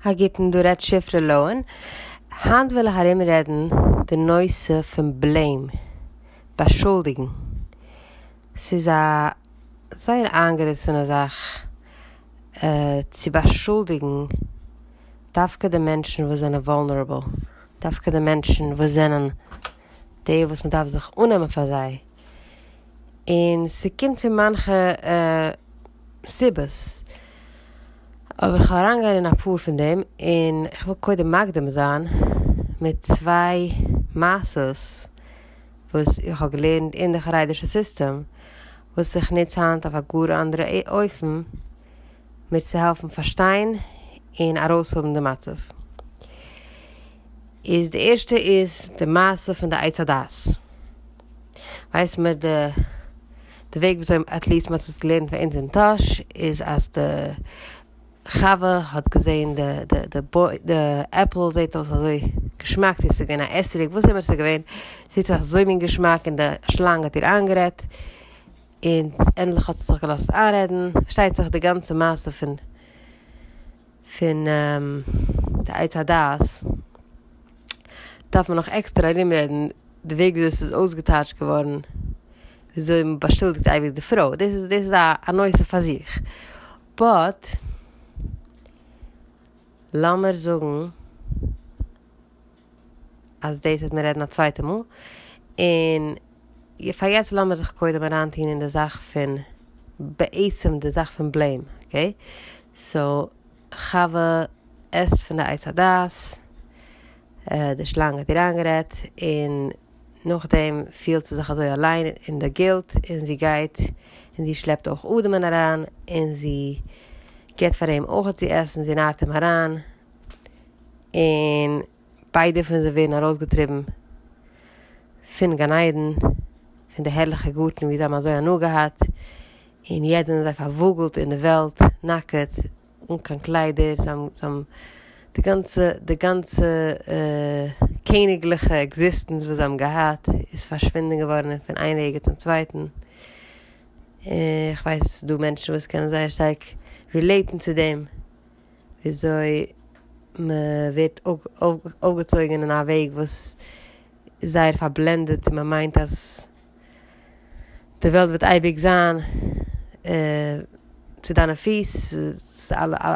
א גוטן, דא רעדט שפרה לאהן. היינט וויל איך ארומרעדן די נושא פון בלעים, באשולדיגן. ס'איז א זייער איינגעריסענע זאך צו באשולדיגן דווקא די מענטשן וואס זענען וואלנערעבל, דווקא די מענטשן וואס זענען די וואס מ'דארף זיך אננעמען פאר זיי. און ס'קומט פון מאנכע סיבות, אבער כ'וועל אריינגיין אין אפאר פון דעם, און כ'וויל קודם מקדים זיין מיט צוויי מעשות וואס איך האב געלערנט אין די חרדישע סיסטעם, וואס איך נוץ היינט אויף א גאר אנדערע אופן מיר צו העלפן פארשטיין און ארויסהאבן די מצב. איז די ערשטע איז די מעשה פון די עץ הדעת. ווייסט מען די די וועג וויאזוי עטליעסט מ'האט עס געלערנט פאר אונז אין טאהש איז אז די חווה האט געזעהן די די די די עפל זעהט אויס אזוי געשמאק צו עס איז געווען א אתרוג וואס אימער עס איז געווען זעהט אויס אזוי מין געשמאק און די שלאנג האט איר איינגערעדט און ענדליך האט זי זיך געלאזט איינרעדן, פארשטייט זיך די גאנצע מעשה פון פון די עץ הדעת דארף מען נאך עקסטער ארומרעדן די וועג וויאזוי ס'איז אויסגעטייטשט געווארן, וויאזוי מ'באשולדיגט אייביג די פרוי, דאס איז דאס איז א נושא פאר זיך, באט לאמיר זאגן אז דאס וועט מען רעדן א צווייטע מאל, און פאר יעצט לאמיר זיך קודם אריינטון אין די זאך פון בעצם די זאך פון בלעים, אקעי? סאו חווה עסט פון די עץ הדעת, די שלאנג האט איר איינגערעדט, און נאכדעם פילט זי זיך אזוי אליין אין די גילט, און זי גייט און זי שלעפט אויך אדם'ן אריין, און זי גיבט פאר אים אויך צו עסן, זי נארט אים אריין, און ביידע פון זיי ווערן ארויסגעטריבן פון גן עדן, פון די הערליכע גארטן ווי זיי האבן אזוי הנאה געהאט, און יעצט זענען זיי פארוואגלט אין די וועלט, נאקעט, אן קיין קליידער, זיי האבן די גאנצע די גאנצע קעניגליכע עקזיסטענץ וואס זיי האבן געהאט איז פארשווינדן געווארן פון איין רגע צום צווייטן, איך ווייס ס'איז דא מענטשן וואס קענען זייער שטארק רילעיטן צו דעם. וויאזוי מ'ווערט אויפגעצויגן אין א וועג וואס איז זייער פארבלענדעט און מ'מיינט אז די וועלט וועט אייביג זיין צו דיינע פיס,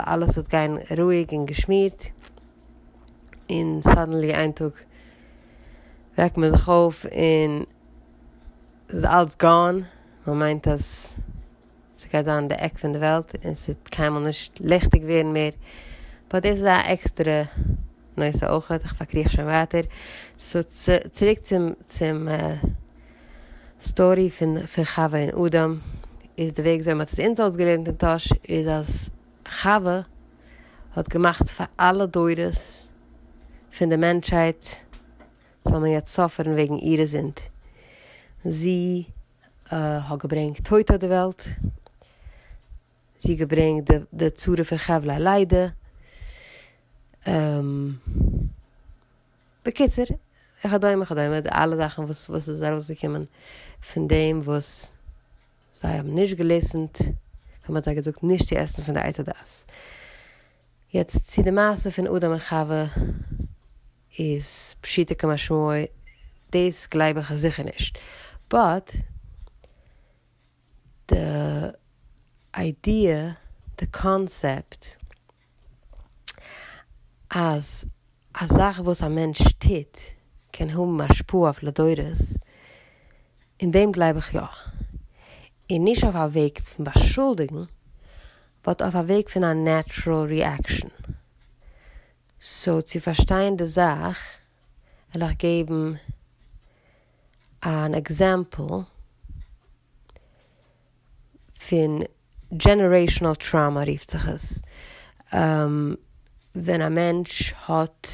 אלעס וועט גיין רואיג און געשמירט, און סאדענלי איין טאג וועקט מען זיך אויף און ס'איז אלץ גאן, מ'מיינט אז. ס'גייט זיין די עק פון די וועלט און ס'וועט קיינמאל נישט ליכטיג ווערן מער, באט דאס איז א עקסטערע נושא אויכעט, איך פארקריך שוין ווייטער. סאו צוריק צום צום סטארי פון פון חווה און אדם, איז די וועג וויאזוי מ'האט עס אונז אויסגעלערנט אין טאהש איז אז חווה האט געמאכט פאר אלע דורות פון די מענטשהייט זאל מען יעצט סאפערן וועגן אירע זינד, זי האט געברענגט טויט אויף די וועלט, זי האט געברענגט די צרה פון חבלי לידה, בקיצור, וכדומה וכדומה, די אלע זאכן וואס וואס איז ארויסגעקומען פון דעם וואס זיי האבן נישט געליסענט ווען מען האט זיי געזאגט נישט צו עסן פון די עץ הדעת. יעצט צו די מעשה פון אדם און חווה. איז פשוטו כמשמעו, דאס גלייב איך זיכער נישט, באט די איידיע, די קאנסעפט אז א זאך וואס א מענטש טוט קען האבן השפעה אויף לדורות, אין דעם גלייב איך יא. און נישט אויף א וועג פון באשולדיגן, באט אויף א וועג פון א נעטשרעל ריעקשאן. סאו צו פארשטיין די זאך וועל איך געבן אן עקזעמפל פון דזשענערעישאנעל טראומא רופט זיך עס, ווען א מענטש האט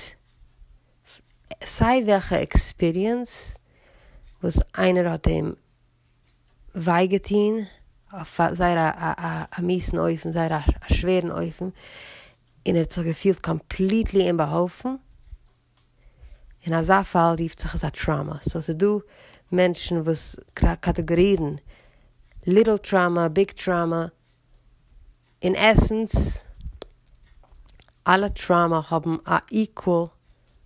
סיי וועלכע עקספיריענס וואס איינער האט אים וויי געטון אויף זייער א מיעסן אופן, זייער א שווערן אופן, און ער האט זיך געפילט קאמפליטלי אומבאהאלפן, אין אזא פאל רופט זיך עס א טראומא, סאו ס'איז דא מענטשן וואס קאטעגארירן ליטל טראומא, ביג טראומא, אין עסענס. אלע טראומא האבן א איקוועל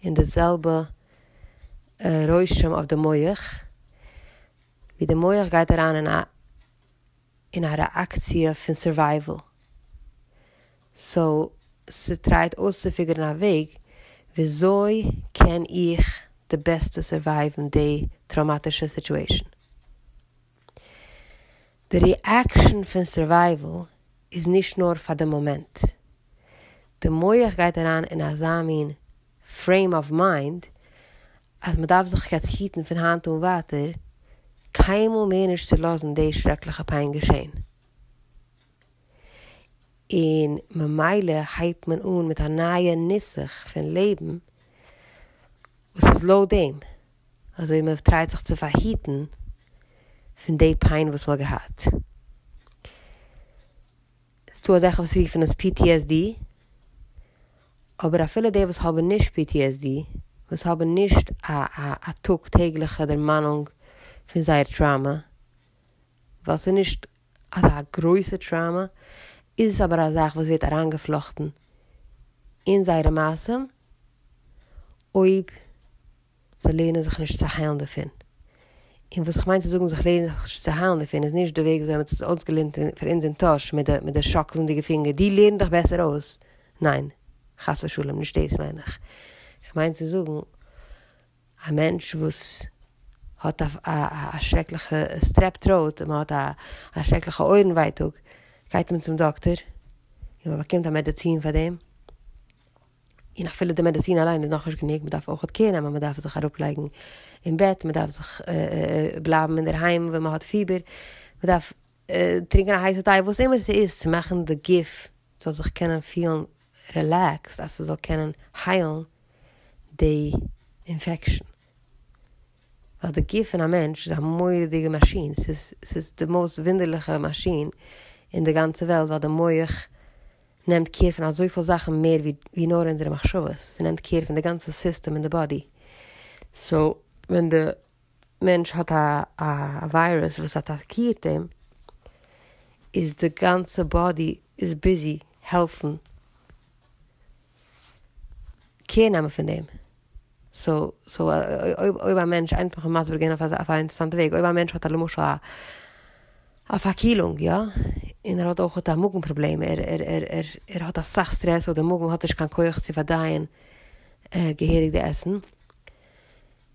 און די זעלבע רושם אויף די מח, ווי די מח גייט אריין אין א אין א רעאקציע פון סורווייוועל. סאו ס'טרייט אויסצופיגערן א וועג וויאזוי קען איך די בעסטע סורווייוון די טראומאטישע סיטועישן. די ריעקשן פון סורווייוועל איז נישט נאר פאר די מאמענט. די מח גייט אריין אין אזא מין פרעים אוו מיינד אז מ'דארף זיך יעצט היטן פון היינט אן ווייטער קיינמאל מער נישט צו לאזן די שרעקליכע פיין געשען. און ממילא הייבט מען אן מיט א נייע נוסח פון לעבן וואס איז לויט דעם, אזוי מען טרייט זיך צו פארהיטן פון די פיין וואס מען האט געהאט. ס'דא אזעלכע וואס רופן עס PTSD, אבער אפילו די וואס האבן נישט PTSD, וואס האבן נישט א א טאג טעגליכע דערמאנונג פון זייער טראומא, ווייל ס'איז נישט אזא גרויסע טראומא, איז עס אבער א זאך וואס ווערט אריינגעפלאכטן אין זייערע מעשים אויב זיי לערנען זיך נישט צו היילן דערפון. און וואס איך מיין צו זאגן זיך לערנען זיך נישט צו היילן דערפון איז נישט די וועג וויאזוי מ'האט עס אויסגעלערנט פאר אונז אין טאהש מיט די מיט די שאקלענדיגע פינגער דו לערן דיך בעסער אויס. ניין, חס ושלום, נישט דאס מיין איך. איך מיין צו זאגן א מענטש וואס האט א א שרעקליכע סטרעפ טראוט און מ'האט א א שרעקליכע אויערן ווייטאג גייט מען צום דאקטער און מ'באקומט א מעדעצין פאר דעם. און אפילו די מעדעצין אליין איז נאכנישט גענוג, מ'דארף אויכעט קעיר נעמען, מ'דארף זיך אראפלייגן אין בעט, מ'דארף זיך בלייבן אינדערהיים ווען מ'האט פיבער, מ'דארף טרינקען א הייסע טיי, וואס אימער ס'איז צו מאכן די גוף זאל זיך קענען פילן רילעקסד אז ס'זאל קענען היילן די אינפעקשאן. ווייל די גוף פון א מענטש איז א מורא'דיגע מאשין, ס'איז ס'איז די מאוסט וואונדערליכע מאשין אין די גאנצע וועלט, ווייל די מח נעמט קעיר פון אזויפיל זאכן מער ווי נאר אונזערע מחשבות, ס'נעמט קעיר פון די גאנצע סיסטעם אין די באדי, סאו ווען די מענטש האט א א וויירוס וואס אטאקירט אים, איז די גאנצע באדי איז ביזי העלפן קעיר נעמען פון דעם. סאו סאו אויב אויב א מענטש, איינער האט מיך מסביר געווען אויף א אינטערעסאנטע וועג, אויב א מענטש האט א למשל א א פארקילונג יא, און ער האט אויכעט א מאגן פראבלעם, ער ער ער ער ער האט אסאך סטרעס סאו די מאגן האט נישט קיין כח צו פארדייען געהעריג די עסן,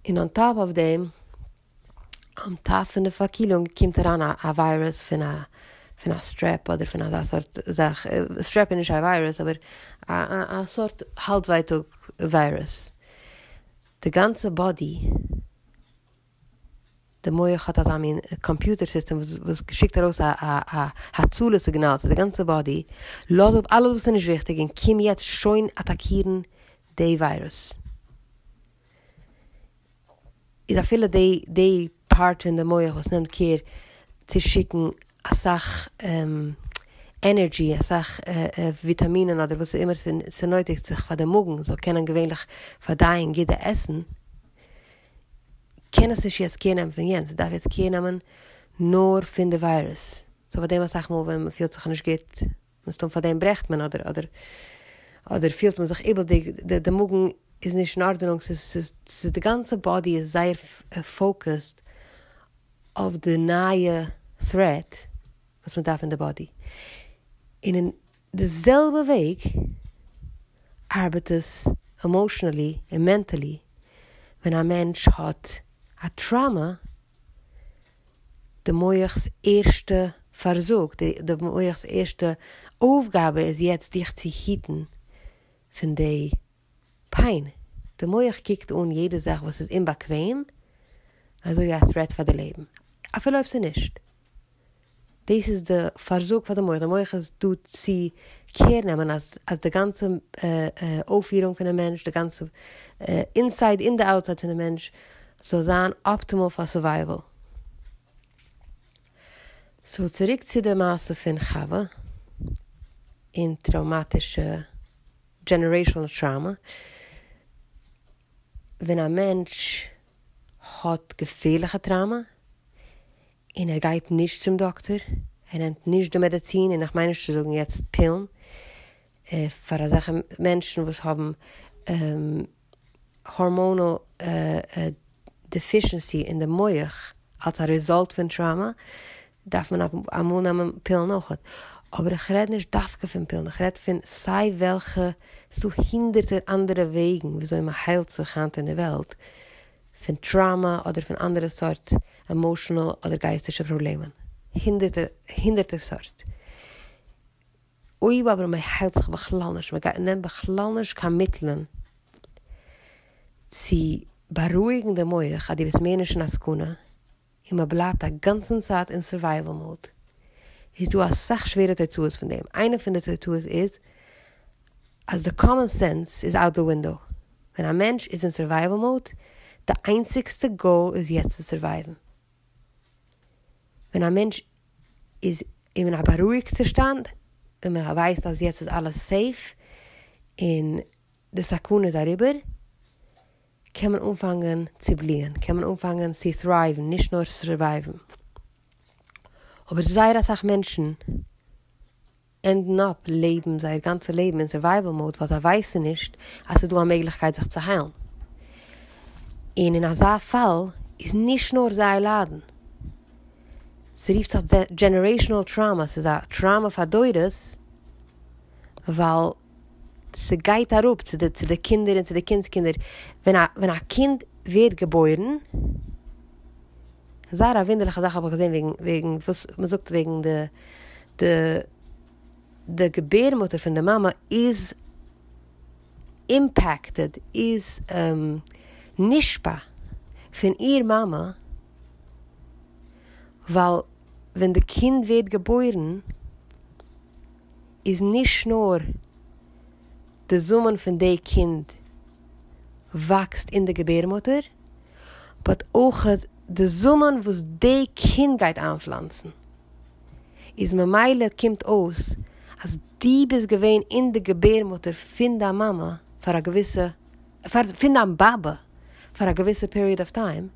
און אן טאפ אוו דעם אן טאפ פון די פארקילונג קומט אריין א א וויירוס פון א פון א סטרעפ אדער פון אזא סארט זאך, סטרעפ איז נישט א וויירוס אבער א א א סארט האלז ווייטאג וויירוס. די גאנצע באדי, די מח האט אזא מין קאמפיוטער סיסטעם וואס וואס שיקט ארויס א א א הצלה סיגנאל צו די גאנצע באדי, לאז אפ אלעס וואס איז נישט וויכטיג און קום יעצט שוין אטאקירן די וויירוס. איז אפילו די די פארט פון די מח וואס נעמט קעיר צו שיקן אסאך ענערדזשי אסאך וויטאמינען אדער וואס אימער ס'נויטיגט זיך פאר די מאגן זאל קענען געווענליך פארדייען גוט די עסן, קען עס נישט יעצט קעיר נעמען פון יענץ, ס'דארף יעצט קעיר נעמען נאר פון די וויירוס, סאו פארדעם אסאך מאל ווען מ'פילט זיך נישט גוט מסתם פאר דעם ברעכט מען אדער אדער אדער פילט מען זיך איבלדיג, די די מאגן איז נישט אין ארדענונג, ס'איז ס'איז ס'איז די גאנצע באדי איז זייער פאוקעסד אויף די נייע threat וואס מען דארף אין די באדי, און אין די זעלבע וועג ארבעט עס עמאושענעלי און מענטעלי ווען א מענטש האט א טראמא די מוח'ס ערשטע פארזוך, די מוח'ס ערשטע אויפגאבע איז יעצט דיך צו היטן פון די פיין. די מוח קוקט אן יעדע זאך וואס איז אומבאקוועם אזוי ווי א threat פאר די לעבן, אפילו אויב ס'איז נישט. דאס איז די פארזאג פאר די מח, די מח איז דא צו קעיר נעמען אז אז די גאנצע אויפפירונג פונעם מענטש, די גאנצע אינסייד און די אוטסייד פונעם מענטש זאל זיין אפטימאל פאר סורווייוועל. סאו צוריק צו די מעשה פון חווה און טראומאטישע דזשענערעישאנעל טראומא, ווען א מענטש האט געפערליכע טראומא און ער גייט נישט צום דאקטער, ער נעמט נישט די מעדעצין, און איך מיין נישט צו זאגן יעצט פילן, פאר אזעלכע מענטשן וואס האבן הארמאנעל דעפישענסי אין די מח אלס א רעזאלט פון טראומא, דארף מען אמאל נעמען פילן אויכעט. אבער איך רעד נישט דווקא פון פילן, איך רעד פון סיי וועלכע, ס'דא הונדערטער אנדערע וועגן וויאזוי מ'היילט זיך היינט אין די וועלט פון טראומא אדער פון אנדערע סארט עמאושענעל אדער גייסטישע פראבלעמען. הונדערטער הונדערטער סארט. אויב אבער מען היילט זיך בכלל נישט, מען נעמט בכלל נישט קיין מיטלען צו בארואיגן די מח אז דו ביסט מער נישט אין א סכנה, און מען בלייבט א גאנצן צייט אין סורווייוועל מאוד, איז דא אסאך שווערע תוצאות פון דעם. איינע פון די תוצאות איז אז די קאמאן סענס איז אוט די ווינדאו. ווען א מענטש איז אין סורווייוועל מאוד, די איינציגסטע גאול איז יעצט צו סורווייוון. ווען א מענטש איז אין א בארואיגט צושטאנד, און מען ווייסט אז יעצט איז אלעס סעיף, און די סכנה איז אריבער, קען מען אנפאנגען צו בליען, קען מען אנפאנגען צו טרייוון, נישט נאר סורווייוון. אבער זייער אסאך מענטשן ענדן אפ לעבן זייער גאנצע לעבן אין סורווייוועל מאוד ווייל זיי ווייסן נישט אז ס'איז דא א מעגליכקייט זיך צו היילן. און אין אזא פאל איז נישט נאר זיי ליידן. ס'רופט זיך דזשענערעישאנעל טראומא, ס'איז א טראומא פאר דורות ווייל ס'גייט אראפ צו די צו די קינדער און צו די קינדס קינדער. ווען א ווען א קינד ווערט געבוירן, זייער א וואונדערליכע זאך האב איך געזען וועגן וועגן וואס מ'זאגט וועגן די די די געבערמוטער פון די מאמע איז אימפעקטעד, איז נשפע פון איר מאמע, ווייל ווען די קינד ווערט געבוירן איז נישט נאר די זאמען פון די קינד וואקסט אין די געבערמוטער, באט אויך די זאמען וואס די קינד גייט איינפלאנצן. איז ממילא קומט אויס אז דו ביסט געווען אין די געבערמוטער פון דיין מאמע פאר א געוויסע, פון דיין באבע פאר א געוויסע פיריעד אוו טיים,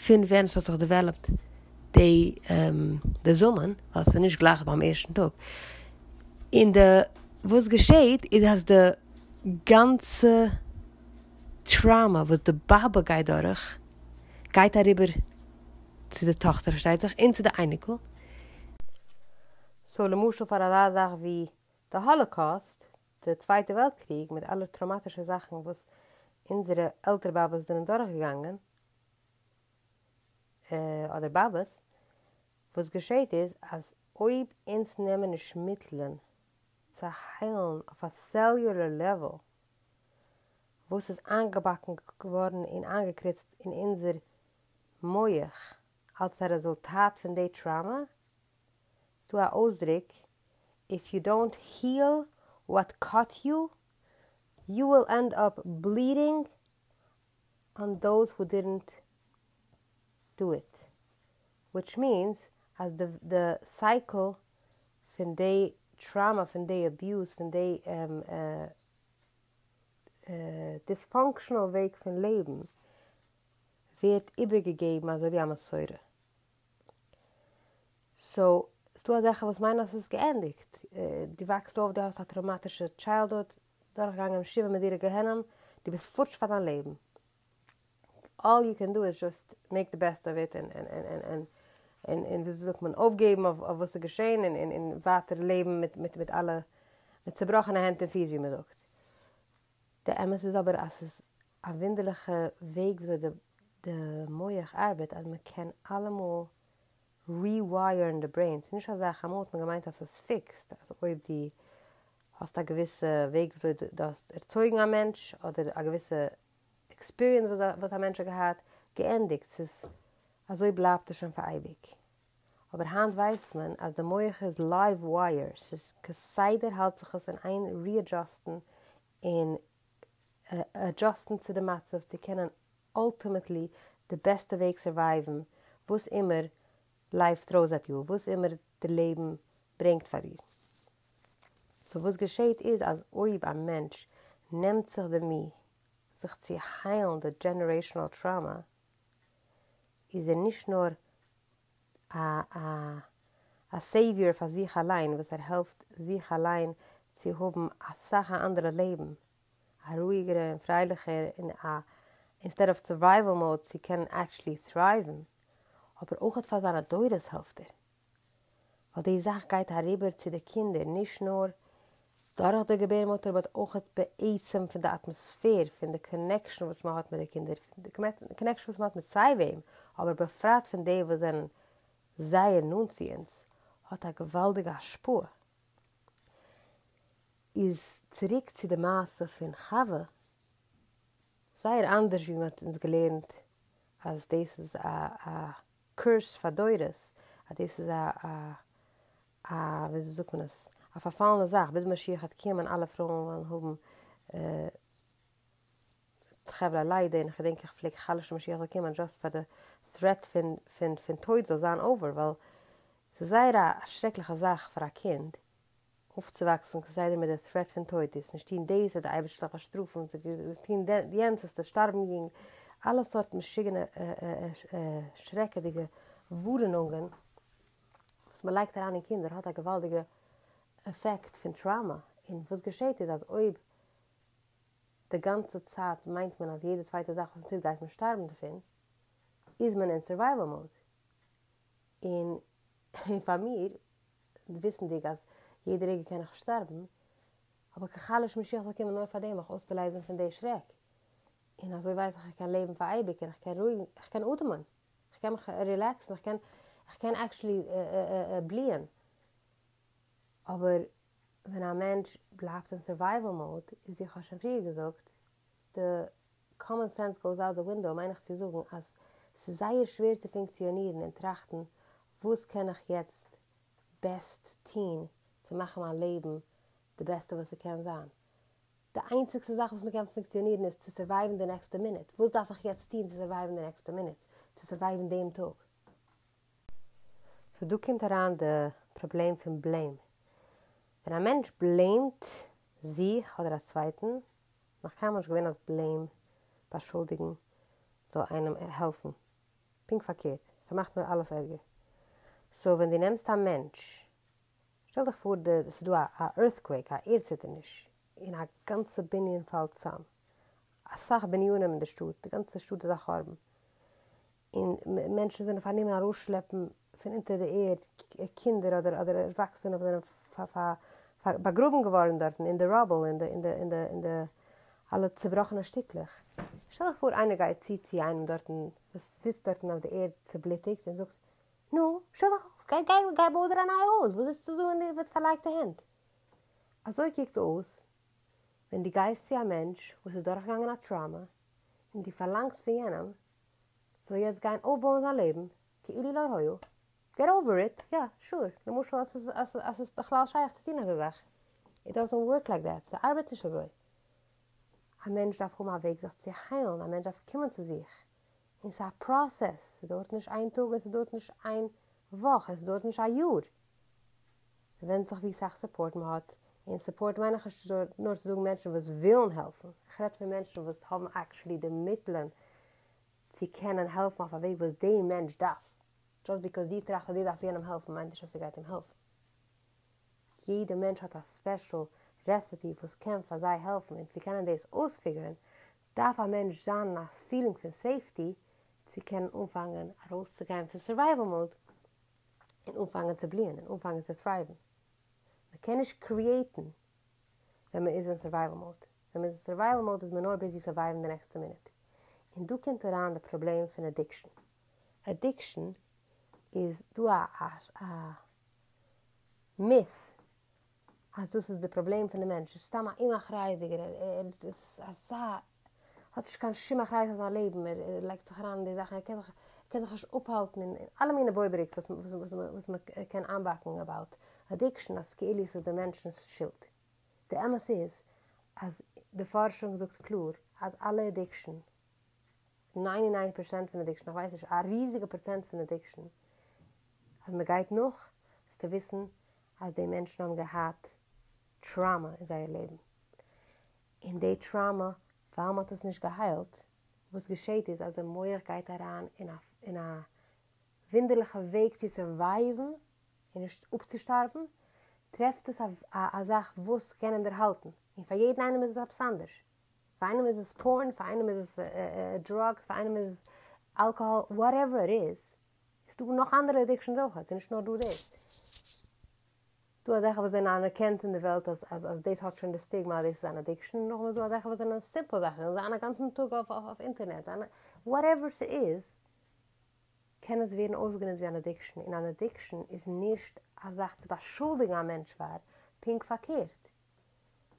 פון ווען ס'האט זיך דעוועלאפט די די זאמען, ווייל ס'איז נישט גלייך ביים ערשטן טאג, און די וואס געשעהט איז אז די גאנצע טראומא וואס די באבע גייט דורך גייט אריבער צו די טאכטער פארשטייט זיך און צו די אייניקל. סאו למשל פאר אזא זאך ווי די האלאקאוסט, די צווייטע וועלט קריג מיט אלע טראומאטישע זאכן וואס אונזערע עלטער באבעס זענען דורכגעגאנגען, אדער באבעס, וואס געשעהט איז אז אויב אונז נעמען נישט מיטלען צו היילן אויף א סעליולער לעוועל וואס איז איינגעבאקן געווארן און איינגעקריצט אין אונזער מח אלס א רעזולטאט פון די טראומא, דא א אויסדרוק איף יו דאונט היעל וואט קאט יו, יו וויל ענד אפ בלידינג אן דאוז הו דידנט דו איט, וויטש מיענס אז די סייקל פון די טראומא, פון די אביוז, פון די דיספאנקשענעל וועג פון לעבן ווערט איבערגעגעבן אזוי ווי א מסורה. סאו, ס'דא אזעלכע וואס מיינען אז ס'איז געענדיגט. דו וואקסט אויף, דו האסט א טראומאטישע טשיילדהוד, דורכגעגאנגען שבעה מדורי גיהנום, דו ביסט פארטש פאר דיין לעבן. אלל יו קען דו איז דזשאסט מעיק די בעסט אוו איט און און און און וויאזוי זאגט מען אויפגעבן אויף וואס איז געשען און און ווייטער לעבן מיט מיט מיט אלע מיט צובראכענע הענט און פיס ווי מען זאגט. די אמת איז אבער אז ס'איז א וואונדערליכע וועג וויאזוי די די מח ארבעט אז מען קען אלעמאל ריווייערן די ברעין, ס'איז נישט א זאך, אמאל האט מען געמיינט אז ס'איז פיקסד אז אויב דו האסט א געוויסע וועג וויאזוי דו האסט ערצויגן א מענטש אדער א געוויסע עקספיריענס וואס א מענטש האט געהאט, געענדיגט, ס'איז אזוי בלייבט עס שוין פאר אייביג. אבער היינט ווייסט מען אז די מח איז לייוו ווייער, ס'איז כסדר האלט זיך עס אין איין ריעדזשאסטן און אדזשאסטן צו די מצב צו קענען אלטימעטלי די בעסטע וועג סורווייוון וואס אימער לייף טראוס עט יו, וואס אימער די לעבן ברענגט פאר דיר. סאו וואס געשעהט איז אז אויב א מענטש נעמט זיך די מי זיך צו היילן די דזשענערעישאנעל טראומא איז ער נישט נאר א א א סעיוויאר פאר זיך אליין וואס ער העלפט זיך אליין צו האבן אסאך א אנדערע לעבן, א רואיגערע און פרייליכער און א אינסטעד אוו סורווייוועל מאוד צו קענען עקטשעלי טרייוון, אבער אויכעט פאר זיינע דורות העלפט ער. ווייל די זאך גייט אריבער צו די קינדער נישט נאר דורך די געבערמוטער באט אויכעט בעצם פון די אטמאספער פון די קאנעקשאן וואס מען האט מיט די קינדער, פון די קאנעקשאן וואס מען האט מיט סיי וועם, אבער בפרט פון די וואס זענען זייער נאנט צו אונז, האט א געוואלדיגע השפעה. איז צוריק צו די מעשה פון חווה, זייער אנדערש ווי מען האט אונז געלערנט אז דאס איז א א curse פאר דורות, אז דאס איז א א א וויאזוי זאגט מען עס, א פארפאלנע זאך, ביז משיח וועט קומען אלע פרויען וועלן האבן חבלי לידה, און איך געדענק איך פלעג חלש'ן משיח זאל קומען דזשאסט פאר די threat פון פון פון טויט זאל זיין אווער, ווייל ס'איז זייער א שרעקליכע זאך פאר א קינד אויפצואוואקסן כסדר מיט די threat פון טויט, דו וועסט נישט טון דאס וועט די אייבערשטער דיך באשטראפן, וועסט טון יענץ וועסטו שטארבן יונג, אלע סארט משוגענע שרעקעדיגע ווארענונגען וואס מען לייגט אריין אין קינדער האט א געוואלדיגע עפעקט פון טראומא, און וואס געשעט איז אז אויב די גאנצע צייט מיינט מען אז יעדע צווייטע זאך וואס מען טוט גייט מען שטארבן דערפון, איז מען אין סורווייוועל מאוד, און פאר מיר וויסנדיג אז יעדע רגע קען איך שטארבן, האב איך גע'חלש'ט משיח זאל קומען נאר פאר דעם מיך אויסצולייזן פון די שרעק, און אזוי ווייס איך איך קען לעבן פאר אייביג און איך קען רואיג, איך קען אטעמען, איך קען מיך רילעקסן, איך קען איך קען עקטשעלי בליען. אבער ווען א מענטש בלייבט אין סורווייוועל מאוד, איז ווי איך האב שוין פריער געזאגט, די קאמאן סענס גאוס אוט די ווינדאו מיין איך צו זאגן אז ס'איז זייער שווער צו פונקציאנירן און טראכטן וואס קען איך יעצט בעסט טוהן צו מאכן מיין לעבן די בעסטע וואס ס'קען זיין. די איינציגסטע זאך וואס מ'קען פונקציאנירן איז צו סורווייוון די נעקסטע מינוט. וואס דארף איך יעצט טוהן צו סורווייוון די נעקסטע מינוט? צו סורווייוון דעם טאג? סאו דא קומט אריין די פראבלעם פון בלעים. ווען א מענטש בלעימט זיך אדער א צווייטן, נאך קיינמאל נישט געווען אז בלעים, באשולדיגן, זאל איינעם העלפן. פונקט פארקערט, ס'מאכט נאר אלעס ערגער. סאו ווען דו נעמסט א מענטש, שטעל דיך פאר די ס'איז דא א ערטקוועיק, א ערדציטערניש, און א גאנצע בנין פאלט צאם, אסאך בנינים אין די שטאט, די גאנצע שטאט איז א חורבן, און מענטשן זענען פארנומען ארויסשלעפן פון אונטער די ערד קינדער אדער אדער ערוואקסענע וואס זענען באגראבן געווארן דארטן אין די ראבל, אין די אין די אין די אין די אלע צובראכענע שטיקלעך. שטעל דיך פאר איינער גייט צו צו איינעם דארטן וואס זיצט דארטן אויף די ערד צובלוטיגט און זאגט, נו, שטעל דיך אויף, גיי גיי גיי בוי דיר א נייע הויז, וואס זיצסטו דא מיט פארלייגטע הענט? אזוי קוקט אויס ווען דו גייסט צו א מענטש וואס איז דורכגעגאנגען א טראומא און דו פארלאנגסט פון יענעם זאל יעצט גיין אויפבויען זיין לעבן כאילו לא היה, געט אווער איט, יא, שור, למשל אז ס'איז אז ס'איז בכלל שייך צו טון אזא זאך, איט דאזענט ווארק לייק דעט, ס'ארבעט נישט אזוי. א מענטש דארף האבן א וועג זיך צו היילן, א מענטש דארף קומען צו זיך, און ס'איז א פראסעס, ס'דויערט נישט איין טאג און ס'דויערט נישט איין וואך און ס'דויערט נישט א יאר, ווענדט זיך ווי סאך סופארט מ'האט, און סופארט מיין איך נישט נאר צו זאגן מענטשן וואס ווילן העלפן, איך רעד פון מענטשן וואס האבן עקטשולי די מיטלען צו קענען העלפן אויף א וועג וואס די מענטש דארף, דזשאסט ביקאוז דו טראכסט אז דו דארפסט יענעם העלפן מיינט נישט אז ס'גייט אים העלפן. יעדע מענטש האט א ספעשל רעסעפי וואס קען פאר זיי העלפן און צו קענען דאס אויספיגערן דארף א מענטש זיין אין א פילינג פון סעיפטי צו קענען אנפאנגען ארויסצוגיין פון סורווייוועל מאוד און אנפאנגען צו בליען און אנפאנגען צו טרייוון. מ'קען נישט קריעטן ווען מ'איז אין סורווייוועל מאוד. ווען מ'איז אין סורווייוועל מאוד איז מען נאר ביזי סורווייוון די נעקסטע מינוט. און דא קומט אריין די פראבלעם פון אדיקשאן. אדיקשאן איז דא א א מיט אז דאס איז די פראבלעם פון די מענטש, ער איז סתם א אומ'אחריות'דיגער, ער איז אזא, האט נישט קיין שום אחריות אויף זיין לעבן, ער לייגט זיך אריין אין די זאכן, ער קען זיך ער קען זיך נישט אפהאלטן, און אלע מיני בויבעריק וואס וואס מען קען איינבאקן אבאוט אדיקשאן אז כאילו ס'איז די מענטשנ'ס שולד. די אמת איז אז די פארשונג זאגט קלאר אז אלע אדיקשאן, ניינטי ניין פערסענט פון אדיקשאן, איך ווייס נישט, א ריזיגע פראצענט פון אדיקשאן, אז מען גייט נאך, וועסטו וויסן אז די מענטשן האבן געהאט טראומא אין זייער לעבן, און די טראומא ווייל מען האט עס נישט געהיילט, וואס געשעהט איז אז די מח גייט אריין אין א אין א וואונדערליכע וועג צו סורווייוון און נישט אפצושטארבן, טרעפט עס א זאך וואס קען אים דערהאלטן, און פאר יעדן איינעם איז עס עפעס אנדערש, פאר איינעם איז עס פארן, פאר איינעם איז עס דראגס, פאר איינעם איז עס אלקאהאל, וואטעווער איט איז, ס'איז דא נאך אנדערע אדיקשאנס אויך, ס'איז נישט נאר דא דאס. דא אזעלכע וואס זענען אנערקענט אין די וועלט אז אז אז דאס האט שוין די סטיגמא אז דאס איז אן אדיקשאן, און נאכדעם איז דא אזעלכע וואס זענען סימפל זאכן, זיין א גאנצן טאג אויף אויף אינטערנעט, זיין וואטעווער ס'איז, קען עס ווערן אויסגענוצט ווי אן אדיקשאן, און אן אדיקשאן איז נישט א זאך צו באשולדיגן א מענטש פאר, פונקט פארקערט,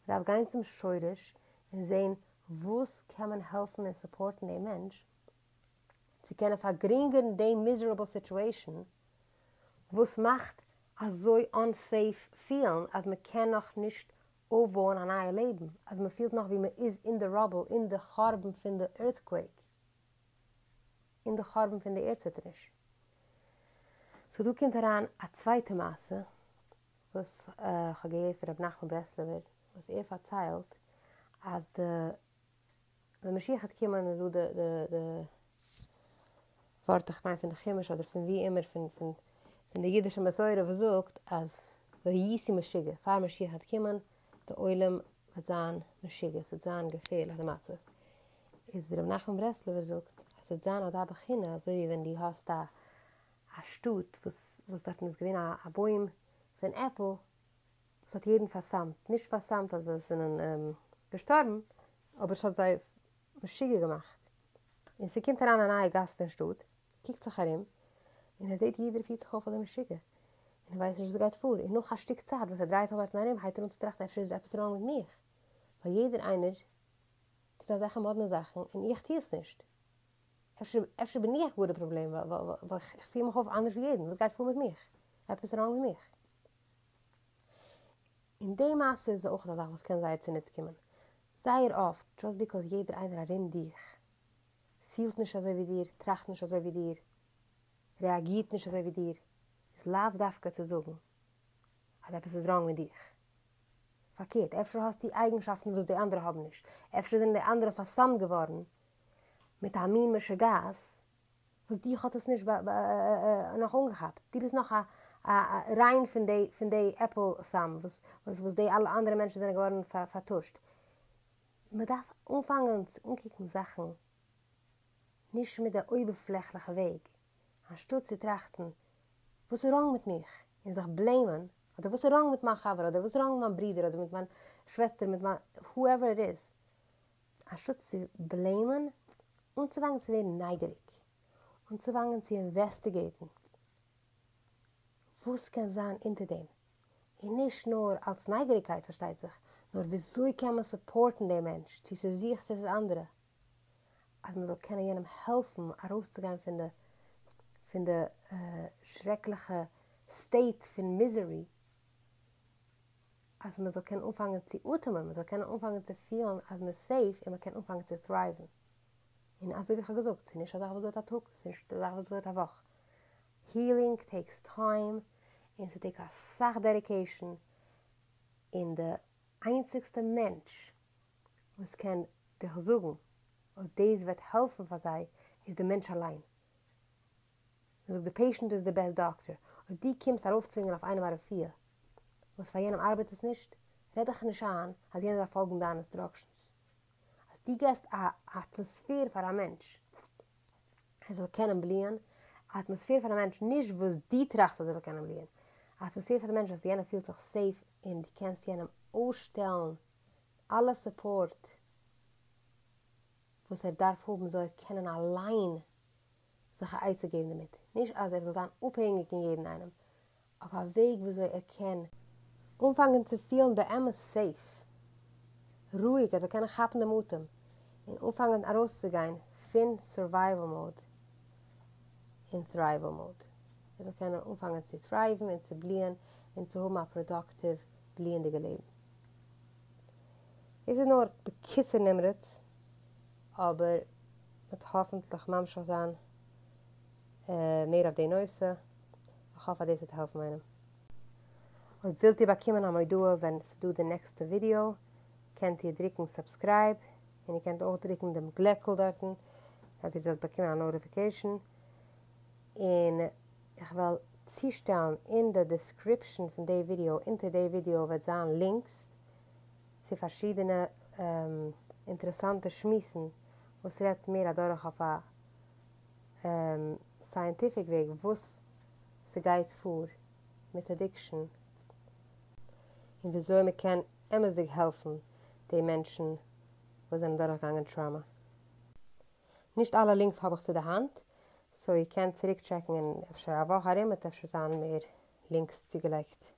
מ'דארף גיין צום שורש און זען וואס קען מען העלפן און סופארטן דעם מענטש צו קענען פארגרינגערן די מיזערעבל סיטועשאן וואס מאכט אזוי אנסעיף פילן אז מ'קען נאך נישט אויפבויען א נייע לעבן, אז מ'פילט נאך ווי מ'איז אין די ראבל, אין די חורבן פון די ערטקוועיק. אין די חורבן פון די ערדציטערניש. סאו דא קומט אריין א צווייטע מעשה וואס כ'האב געהערט פון ר' נחמן ברסלבער וואס ער פארציילט אז די ווען משיח וועט קומען איז דא די די די ווארט איך מיין פון די חומש אדער פון ווי אימער פון פון פון די אידישע מסורה וואס זאגט אז והייתי משוגע פאר משיח וועט קומען די עולם וועט זיין משוגע ס'וועט זיין געפערליך די מצב איז ר' נחמן ברסלבער זאגט אז ס'וועט זיין אזא בחינה אזוי ווי ווען דו האסט א א שטאט וואס וואס דארטן איז געווען א בוים פון עפל וואס האט יעדן פארסמט, נישט פארסמט אז זיי זענען געשטארבן, אבער ס'האט זיי משוגע געמאכט, און ס'קומט אריין א נייע גאסט אין שטאט, קוקט זיך ארום, און ער זעט יעדער פירט זיך אויף אזוי משוגע, און ער ווייסט נישט וואס גייט פאר, און נאך א שטיק צייט וואס ער דרייט זיך דארטן ארום הייבט ער אן צו טראכטן אפשר איז עפעס ראנג מיט מיך, ווייל יעדער איינער טוט אזעלכע מאדנע זאכן און איך טו עס נישט. אפשר אפשר בין איך גאר די פראבלעם ווייל איך פיר מיך אויף אנדערש ווי יעדן, וואס גייט פאר מיט מיך? עפעס ראנג מיט מיך? און די מעשה איז אויך א זאך וואס קען זייער צוניץ קומען. זייער אפט, דזשאסט ביקאוז יעדער איינער ארום דיך פילט נישט אזוי ווי דיר, טראכט נישט אזוי ווי דיר, רעאגירט נישט אזוי ווי דיר, איז לאו דווקא צו זאגן אז עפעס איז ראנג מיט דיך. פארקערט, אפשר האסטו אייגנשאפטן וואס די אנדערע האבן נישט, אפשר זענען די אנדערע פארסמט געווארן מיט א מין משוגעת וואס דיך האט עס נישט נאך אנגעכאפט, דו ביסט נאך א ריין פון די פון די עפל סם וואס וואס די אלע אנדערע מענטשן זענען געווארן פארטושט. מען דארף אנפאנגען צו אנקוקן זאכן נישט מיט די אויבערפלעכליכע וועג, אנשטאט צו טראכטן וואס איז ראנג מיט מיך און זיך בלעימען, אדער וואס איז ראנג מיט מיין חבר, אדער וואס איז ראנג מיט מיין ברודער, אדער מיט מיין שוועסטער, מיט מיין הואעווער איט איז, אנשטאט צו בלעימען, אנצופאנגען צו ווערן נייגעריג, אנצופאנגען צו אינוועסטיגעיטן וואס קען זיין אונטער דעם, און נישט נאר אלס נייגעריגקייט פארשטייט זיך, נאר וויאזוי קען מען סופארטן דעם מענטש, צו ס'איז זיך צו ס'איז אנדערע, אז מ'זאל קענען יענעם העלפן ארויסצוגיין פון די פון די שרעקליכע סטעיט פון מיזערי, אז מ'זאל קענען אנפאנגען צו אטעמען, מ'זאל קענען אנפאנגען צו פילן אז מ'איז סעיף און מ'קען אנפאנגען צו טרייוון. און אזוי ווי כ'האב געזאגט, ס'איז נישט א זאך וואס דויערט א טאג, ס'איז נישט א זאך וואס דויערט א וואך. הילינג טעיקס טיים, און ס'טעיקס אסאך דעדיקעישאן, און די איינציגסטע מענטש וואס קען דיך זאגן אויב דאס וועט העלפן פאר זיי איז די מענטש אליין. מ'זאגט די פעישענט איז די בעסט דאקטער. אויב דו קומסט ארויפצווינגען אויף איינעם א רפואה וואס פאר יענעם ארבעט עס נישט, רעד דיך נישט איין אז יענער דארף פאלגן דיינע אינסטראקשענס. אז דו געסט א אטמאספער פאר א מענטש ער זאל קענען בליען, א אטמאספער פאר א מענטש נישט וואס דו טראכסט אז ער זאל קענען בליען, א אטמאספער פאר די מענטש אז יענער פילט זיך סעיף און דו קענסט יענעם אויסשטעלן אלע סופארט וואס ער דארף האבן זאל ער קענען אליין זיך א עצה געבן דערמיט, נישט אז ער זאל זיין אפהענגיג אין יעדן איינעם, אויף א וועג וויאזוי ער קען אנפאנגען צו פילן באמת סעיף, רואיג, ער זאל קענען כאפן דעם אטעם און אנפאנגען ארויסצוגיין פון סורווייוועל מאוד אין טרייוועל מאוד, ער זאל קענען אנפאנגען צו טרייוון און צו בליען און צו האבן א פראדאקטיוו בליענדיגע לעבן. דאס איז נאר בקיצור נמרץ, אבער מ'וועט האפענטליך ממשיך זיין מער אויף די נושא, איך האף אז דאס וועט העלפן איינעם. אויב ווילט איר באקומען א מודעה ווען ס'דא די נעקסטע ווידיאו, קענט איר דריקן סובסקרייב, און איר קענט אויך דריקן דעם גלעקל דארטן אז איר זאלט באקומען א נאוטיפיקעישן, און איך וועל. צושטעלן אין די description פון די ווידיאו, אונטער די ווידיאו וועט זיין links צו פארשידענע אינטערעסאנטע שמועסן וואס רעדט מער אדורך אויף א scientific וועג וואס ס'גייט פאר מיט addiction און וויאזוי מ'קען אמת'דיג העלפן די מענטשן וואס זענען דורכגעגאנגען trauma. נישט אלע links האב איך צו די האנט, so איר קענט צוריק טשעקן אין אפשר א וואך ארום וועט אפשר זיין מער links צוגעלייגט.